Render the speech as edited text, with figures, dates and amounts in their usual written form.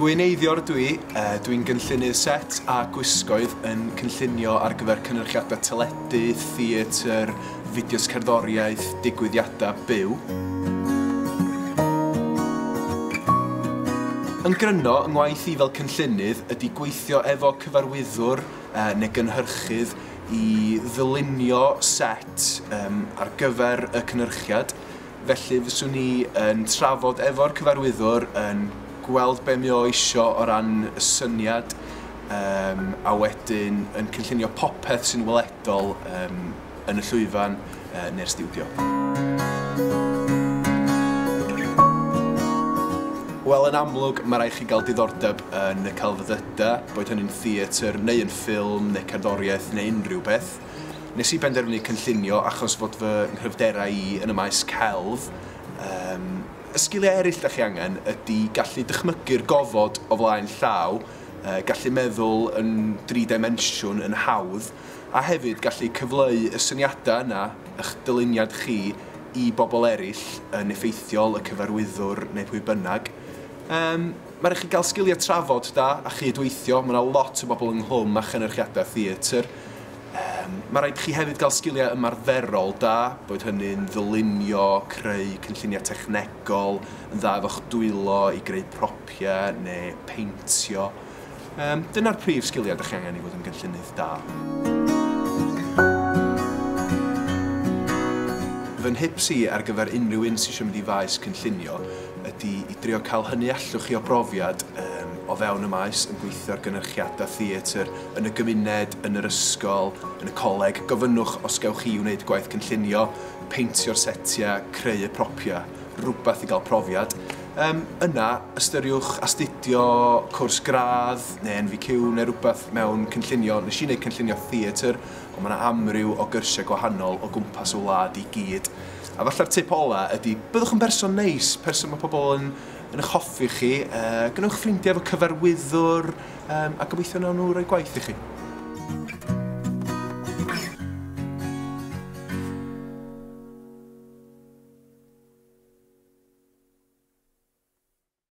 Gwyn Eiddior dwi, dwi'n gynllunydd set a gwisgoedd yn cynllunio ar gyfer cynyrchiadau teledu, theatr, fideos cerddoriaeth, digwyddiadau byw. Yn gryno, yng ngwaith i fel cynllunydd ydy gweithio efo cyfarwyddwr neu gynhyrchydd i ddylunio set ar gyfer y cynhyrchiad. Felly fyswn i yn trafod efo'r cyfarwyddwr, yn gweld be mae o isio o ran y syniad, a wedyn yn cynllunio popeth sy'n weledol yn y llwyfan neu'r stiwdio. Wel, yn amlwg, mae rhaid chi gael diddordeb yn y celfyddydau, boed hynny'n theatr, neu yn ffilm, neu cerddoriaeth, neu unrhyw beth. Nes i benderfynu cynllunio achos fod fy nghryfderau i yn y maes celf. Y sgiliau eraill da chi angen ydy gallu dychmygu'r gofod o flaen llaw, gallu meddwl yn 3 dimensiwn yn hawdd, a hefyd gallu cyfleu y syniadau yna, eich dyluniad chi, i bobl eraill yn effeithiol, y cyfarwyddwr neu pwy bynnag. Mae rhaid chi gael sgiliau trafod da a chydweithio. Mae yna lot o bobl ynghlwm â chynyrchiadau theatr. Mae rhaid chi hefyd gael sgiliau ymarferol da, boed hynny'n ddylunio, creu cynlluniau technegol, yn dda efo'ch dwylo i greu propiau neu peintio. Dyna'r prif sgiliau ydych chi angen i fod yn gynllunydd da. Fy nhips i ar gyfer unrhyw un sydd eisiau mynd i faes cynllunio ydy i drio cael hynny allwch chi o brofiad o fewn y maes, yn gweithio ar gynyrchiadau theatr, yn y gymuned, yn yr ysgol, yn y coleg. Gofynnwch os gewch chi wneud gwaith cynllunio, peintio'r setiau, creu y propiau, rhywbeth i gael profiad. Yna, ystyriwch astudio cwrs gradd neu NVQ neu rhywbeth mewn cynllunio. Nes i wneud cynllunio theatr, ond mae yna amryw o gyrsiau gwahanol o gwmpas y wlad i gyd. A falle'r tip ola ydy, byddwch yn berson neis, person mae pobl yn eich hoffi chi, gwnewch ffrindiau efo cyfarwyddwr, a gobeithio nawn nhw roi gwaith i chi.